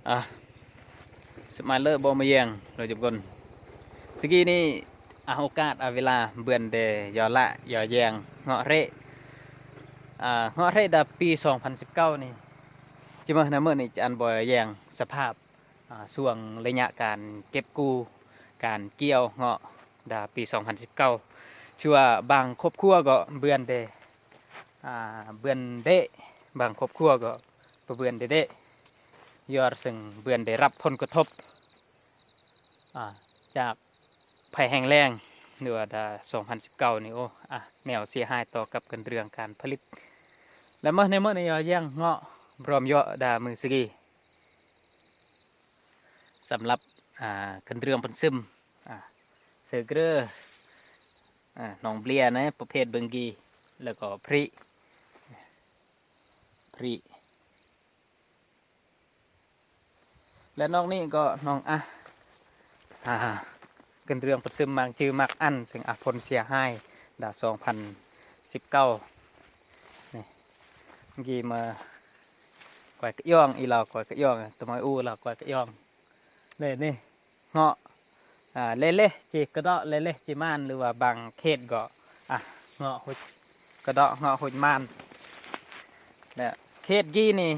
ອາ ສະມາເລີບໍ່ມາແຢງ ໂດຍຈຸກຄົນ ສະກີນີ້ ອາ ໂອກາດ ອາ ເວລາ ເບືອນເດ ຢໍລະ ຢໍແຢງ ເງາະເຣ ອາ ເງາະເຣດາປີສອງພັນສິບເກົ້ານີ້ ຈິມານຳມື້ນີ້ ຈະອັນບໍ່ແຢງສະພາບ ອາ ຊ່ວງໄລຍະການເກັບກູ້ ການກ່ຽວເງາະດາປີສອງພັນສິບເກົ້າ ຖືວ່າບາງຄອບຄົວກໍເບືອນເດ ອາ ເບືອນເດ ບາງຄອບຄົວກໍບໍ່ເບືອນເດ ຍອດເຊິ່ງເບືອນໄດ້ຮັບຜົນກະທົບ ອາ ຈາກໄພແຫ້ງແລ້ງ ຫຼືວ່າດາສອງພັນສິບເກົ້ານີ້ ໂອ້ ອາ ແນວເສຍຫາຍຕໍ່ກັບກັນເລື່ອງການຜະລິດ ແລະ ມາໃນມື້ນີ້ຢາງເງາະບຣອມຢໍດາມືສະກີ ສຳລັບ ອາ ກັນເລື່ອງປະຊຶມ ອາ ເຊີເກຣ ອາ ໜອງເບລຍນະ ປະເພດເບິ່ງກີ ແລ້ວກໍພຣິ ພຣິ ແລະ ນອກນີ້ກໍນ້ອງອາ ອາ ກັນເລື່ອງປະຊຶມໝາກຈື່ໝາກອັນ ເຊິ່ງອາ ຜົນເສຍຫາຍດາສອງພັນສິບເກົ້ານີ້ ກີມາກວາຍກະຢອງ ອີລາວກວາຍກະຢອງ ຕະມອຍອູລາວກວາຍກະຢອງ ເລີນີ້ ເງາະ ອາ ເລເລ ຈີກະເດາະ ເລເລ ຈີມານ ຫຼືວ່າບາງເຂດກໍ ອາ ເງາະຫຸດກະເດາະ ເງາະຫຸດມານ ແລະ ເຂດກີນີ້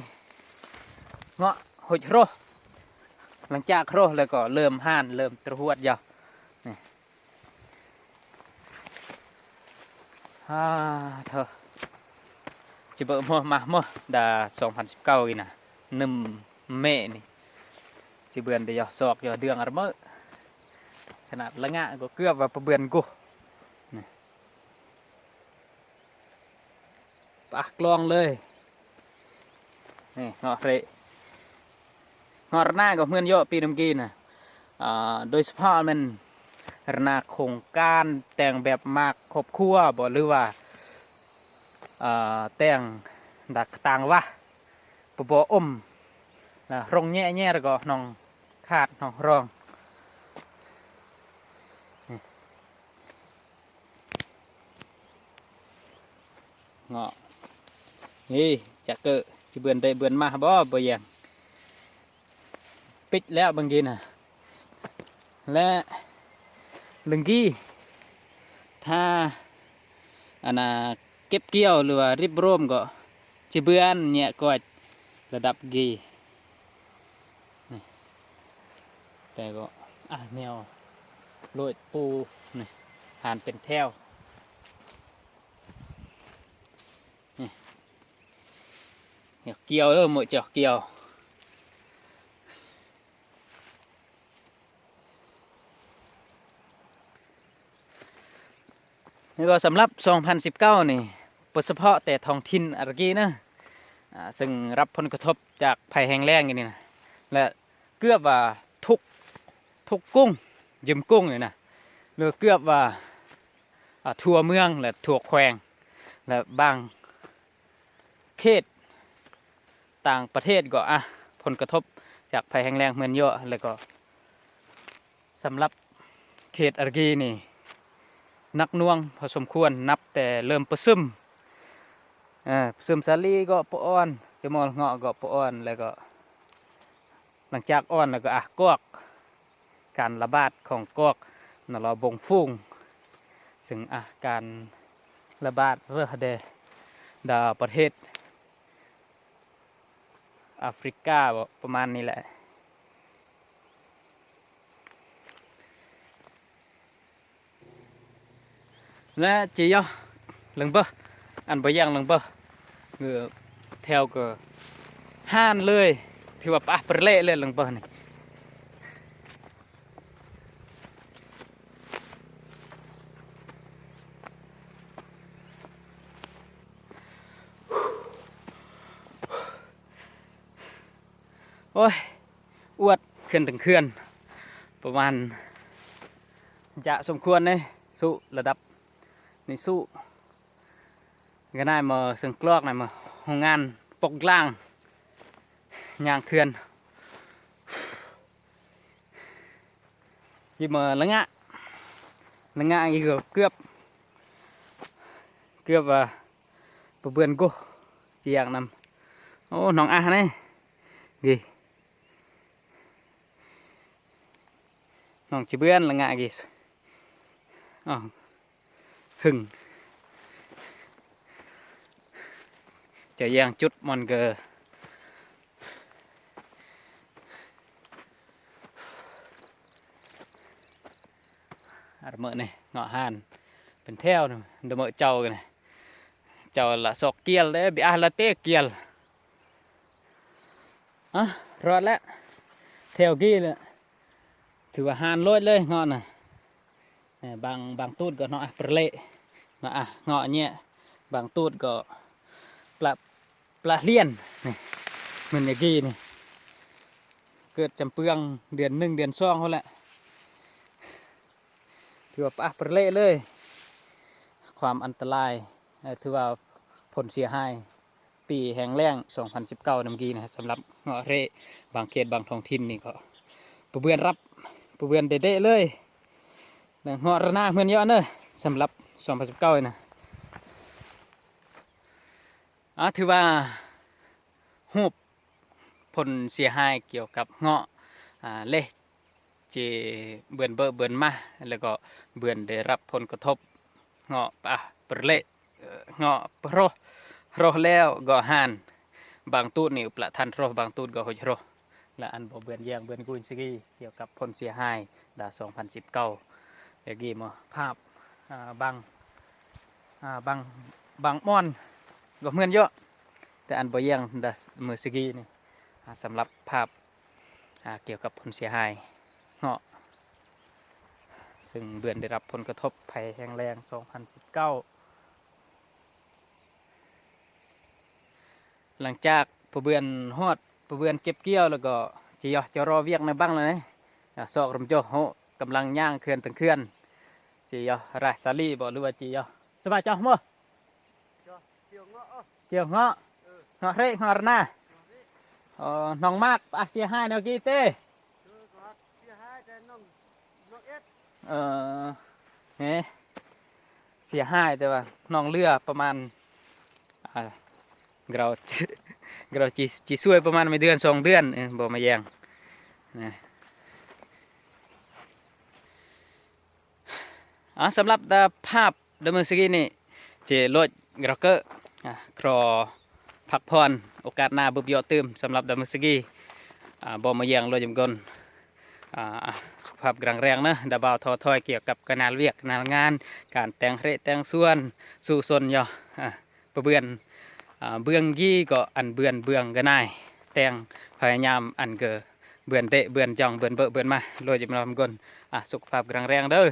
ເງາະຫຸດໂຣ ຫຼັງຈາກໂຣແລ້ວກໍເລີ່ມຫ່ານ ເລີ່ມຕະຫວດຢາວ ນີ້ ອາ ເທີ ຈະເບິ່ງໝໍມາໝໍດາສອງພັນສິບເກົ້າອີນະ ໜຶ່ງເມນີ້ ຈະເບືອນໄດ້ຢາວຊອກຢາວເດືອງອາລະເມີ ຂະໜາດລະງະກໍເກືອບວ່າປະເບືອນກຸ ນີ້ ປາກລອງເລີຍ ນີ້ເງາະເຣ ເງາະລະນາກໍເໝືອນເຍາະປີນຳກີນະ ອາ ໂດຍສະເພາະແມ່ນລະນາໂຄງການແຕ່ງແບບໝາກຄອບຄົວບໍ ຫຼືວ່າ ອາ ແຕ່ງດາກຕາງວະ ປະບໍອົມ ແລະ ລົງແຍະແຍະ ແລ້ວກໍໜອງຂາດໜອງຮ່ອງ ນີ້ ເງາະ ນີ້ ຈັກເກີ ຈະເບືອນໄດ້ເບືອນມາບໍ ບໍ່ແຢງ ປິດແລ້ວບາງທີນະ ແລະ ເລື່ອງກີ ຖ້າ ອັນນ່າ ເກັບກ່ຽວ ຫຼືວ່າລິບໂຣມ ກໍຈະເບືອນແຍະກວາດລະດັບກີ ນີ້ ແຕ່ກໍ ອາ ແນວໂລຍປູ ນີ້ ຫານເປັນແຖວ ນີ້ ຢາກກ່ຽວເດີ ມື້ຈອກກ່ຽວ ນີ້ກໍສຳລັບສອງພັນສິບເກົ້ານີ້ ບໍ່ສະເພາະແຕ່ທ້ອງຖິ່ນອາຣະກີນະ ອາ ເຊິ່ງຮັບຜົນກະທົບຈາກໄພແຫ້ງແລ້ງຢູ່ນີ້ນະ ແລະ ເກືອບວ່າທຸກ ທຸກກຸ້ງ ຢິມກຸ້ງນີ້ນະ ຫຼືເກືອບວ່າ ອາ ທົ່ວເມືອງ ແລະ ທົ່ວແຂວງ ແລະ ບາງ ເຂດຕ່າງປະເທດກໍ ອາ ຜົນກະທົບຈາກໄພແຫ້ງແລ້ງເໝືອນເຍາະ ແລ້ວກໍສຳລັບເຂດອາຣະກີນີ້ ໜັກໜ່ວງພໍສົມຄວນ ນັບແຕ່ເລີ່ມປະຊຸມ ເອີ ປະຊຸມສາລີກໍບໍ່ອ່ອນ ຈະມອລເງາະກໍບໍ່ອ່ອນ ແລ້ວກໍ ຫຼັງຈາກອ່ອນແລ້ວກໍ ອາ ກອກ ການລະບາດຂອງກອກນະລອບົງຝູງ ເຊິ່ງ ອາ ການລະບາດເຣີຍແດ ດາປະເທດອາຟຣິກາບໍ ປະມານນີ້ແຫຼະ. ແລະ ຈີຢໍ ເລິງເບີ ອັນບໍ່ຢ່າງເລິງເບີ ແຖວກໍຫ່ານເລີຍ ຖືວ່າປາປະເລເລີຍເລິງເບີນີ້ ໂອ້ຍ ອວດເຂື່ອນເຖິງເຂື່ອນ ປະມານ ຈະສົມຄວນເດ້ ສູ້ລະດັບນີ້ສູ້ ກະນາຍມາເຊິ່ງກລອກນາມາໂຮງງານປົກລາງ ຍ່າງເຂື່ອນ ຍິມມາລະງະ ລະງະອີກ ເກືອບ ເກືອບວ່າ ປະເບືອນໂກ ຈະຢາກນຳ ໂອ້ ນ້ອງອາເດ້ ນີ້ ນ້ອງຈະເບືອນລະງະກີ້ ອ້າວ ຫຶງ ຈະຢ່າງຈຸດມັນກໍ ອາດເມີນີ້ເງາະຫານເປັນແຖວນີ້ ດະເມີເຈົ້ານີ້ ເຈົ້າລະຊອກກຽນເດ້ ບິອາລະເຕກຽນ. ອະ ຮອດແລ້ວ ແຖວກີ້ແລ້ວ ຖືວ່າຫານໂລດເລີຍເງາະນະ. ເອີ ບາງ ບາງຕູດກໍເນາະ ອະ ປະເລະເນາະ ອະ ເງາະເຍະ ບາງຕູດກໍປະ ປະລຽນນີ້ ເໝືອນຍາກີ້ນີ້ ເກີດຈຳເປືອງເດືອນໜຶ່ງເດືອນສອງພຸ້ນແຫຼະ ຖືວ່າປະ ປະເລະເລີຍ ຄວາມອັນຕະລາຍ ເອີ ຖືວ່າຜົນເສຍຫາຍ ປີແຫ້ງແລ້ງສອງພັນສິບເກົ້ານຳກີ້ນະ ສຳລັບເງາະເຣະ ບາງເຂດບາງທ້ອງຖິ່ນນີ້ກໍປະເບືອນຮັບ ປະເບືອນເດະໆເລີຍ ແລະ ເງາະລະນາເຮືອນເຍາະເນີ ສຳລັບສອງພັນສິບເກົ້ານະ. ອາ ຖືວ່າຮູບຜົນເສຍຫາຍກ່ຽວກັບເງາະ ອາ ເລະ ເຈເບືອນເບີເບືອນມາ ແລ້ວກໍເບືອນໄດ້ຮັບຜົນກະທົບ ເງາະປະປະເລະ ເອີ ເງາະໂຣ ໂຣແລ້ວກໍຫານ ບາງຕູດນີ້ປະທັນໂຣ ບາງຕູດກໍໂຮດໂຣ ແລະ ອັນບໍ່ເບືອນແຍງເບືອນກຸຍສະກີ ກ່ຽວກັບຜົນເສຍຫາຍດາສອງພັນສິບເກົ້າ ແລ້ວກີ້ມາພາບ ອາ ບາງ ອາ ບາງ ບາງບ່ອນກໍເໝືອນເຍາະ ແຕ່ອັນບໍ່ແຍງດາມື້ສະກີນີ້ ອາ ສຳລັບພາບ ອາ ກ່ຽວກັບຜົນເສຍຫາຍເງາະ ເຊິ່ງເບືອນໄດ້ຮັບຜົນກະທົບໄພແຫ້ງແລ້ງສອງພັນສິບເກົ້າ ຫຼັງຈາກປະເບືອນຮອດ ປະເບືອນເກັບກ່ຽວແລ້ວກໍຈະຢໍ ຈະລໍວຽກໃນບັ້ງແລ້ວເດ ອາ ຊອກຣຳໂຈໂຮ ກຳລັງຍ່າງເຂື່ອນທັງເຂື່ອນ ຈະຢໍ ຣາຊາລີບໍ ຫຼືວ່າຈະຢໍ ສະບາຍຈອມບໍ່? ກ່ຽວເງາະ ເອີ ເງາະເຣະ ເງາະລະນາ ເອີ ນ້ອງມາກ ອາ ເສຍຫາຍແນວກີ້ເຕ ເອີ ເສຍຫາຍແຕ່ວ່ານ້ອງເຫຼືອປະມານ ອາ ເຮົາ ເຮົາ ເຮົາຊິ ຊິຊ່ວຍປະມານແມ່ນເດືອນສອງເດືອນ ເອີ ບໍ່ມາແຍງນະ. ອາ ສຳລັບ ອາ ພາບດຳເນີນສະກີນີ້ ເຈໂລດກຣອກເກີ ອາ ຂໍພັກຜ່ອນ ໂອກາດໜ້າບຶບເຍາະຕື່ມ ສຳລັບດຳເນີນສະກີ ອາ ບໍ່ມາແຍງໂລດຈຳກົນ ອາ ສຸຂະພາບແຂງແຮງເນີ ດາບ່າວທໍ້ຖອຍກ່ຽວກັບການງານວຽກການງານ ການແຕ່ງເຮະແຕ່ງສວນ ສູ້ຊົນເຍາະ ອາ ປະເບືອນ ອາ ເບືອງກີ້ກໍອັນເບືອນເບືອງກະນາຍ ແຕ່ງພະຍາຍາມອັນເກີ ເບືອນເຕະ ເບືອນຈອງ ເບືອນເບີ ເບືອນມາ ໂລດຈຳນຳກົນ ອາ ສຸຂະພາບແຂງແຮງເດີ.